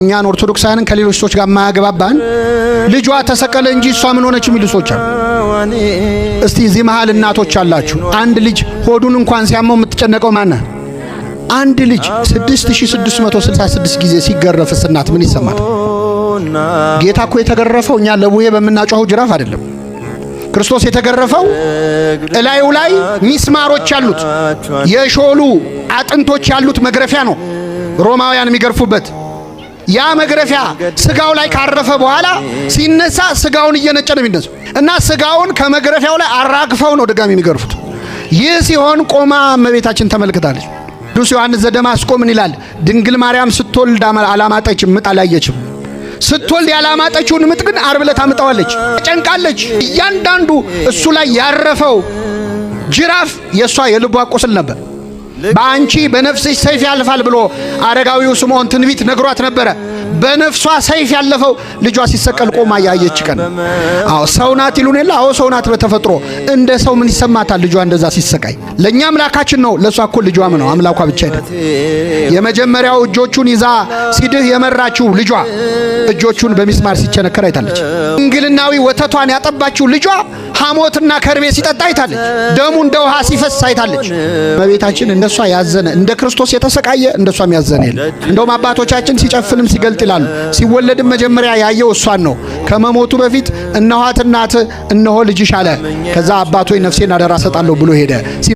እኛን ኦርቶዶክሳውያንን ከሌሎች ሰዎች ጋር የማያግባባን ልጇ ተሰቀለ እንጂ እሷ ምን ሆነች የሚሉ ሰዎች አሉ። እስቲ እዚህ መሃል እናቶች አላችሁ። አንድ ልጅ ሆዱን እንኳን ሲያመው የምትጨነቀው ማነ? አንድ ልጅ 6666 ጊዜ ሲገረፍስ እናት ምን ይሰማታል? ጌታ እኮ የተገረፈው እኛ ለቡሄ በምናጮኸው ጅራፍ አይደለም። ክርስቶስ የተገረፈው እላዩ ላይ ሚስማሮች ያሉት፣ የሾሉ አጥንቶች ያሉት መግረፊያ ነው ሮማውያን የሚገርፉበት። ያ መግረፊያ ስጋው ላይ ካረፈ በኋላ ሲነሳ ስጋውን እየነጨ ነው የሚነሳው እና ስጋውን ከመግረፊያው ላይ አራግፈው ነው ድጋሚ የሚገርፉት። ይህ ሲሆን ቆማ እመቤታችን ተመልክታለች። ቅዱስ ዮሐንስ ዘደማስቆ ምን ይላል? ድንግል ማርያም ስትወልድ አላማጠችም፣ ምጥ አላየችም። ስትወልድ ያላማጠችውን ምጥ ግን ዓርብ ዕለት አምጣዋለች፣ ጨንቃለች። እያንዳንዱ እሱ ላይ ያረፈው ጅራፍ የእሷ የልቧ ቁስል ነበር። በአንቺ በነፍስሽ ሰይፍ ያልፋል ብሎ አረጋዊው ስምዖን ትንቢት ነግሯት ነበረ። በነፍሷ ሰይፍ ያለፈው ልጇ ሲሰቀል ቆማ ያየች ቀን። አዎ ሰው ናት ይሉን የለ? አዎ ሰው ናት በተፈጥሮ። እንደ ሰው ምን ይሰማታል ልጇ እንደዛ ሲሰቃይ? ለእኛ አምላካችን ነው፣ ለእሷ እኮ ልጇም ነው፣ አምላኳ ብቻ አይደለም። የመጀመሪያው እጆቹን ይዛ ሲድህ የመራችው ልጇ እጆቹን በሚስማር ሲቸነከር አይታለች። ድንግልናዊ ወተቷን ያጠባችው ልጇ ሐሞትና ከርቤ ሲጠጣ አይታለች። ደሙ እንደ ውሃ ሲፈስ አይታለች። እመቤታችን እንደሷ ያዘነ፣ እንደ ክርስቶስ የተሰቃየ እንደሷም ያዘነ የለ። እንደውም አባቶቻችን ሲጨፍንም ሲገልጥ ይላሉ። ሲወለድም መጀመሪያ ያየው እሷን ነው። ከመሞቱ በፊት እነኋት እናት፣ እነሆ ልጅሽ አለ። ከዛ አባቶ ነፍሴን አደራ ሰጣለሁ ብሎ ሄደ።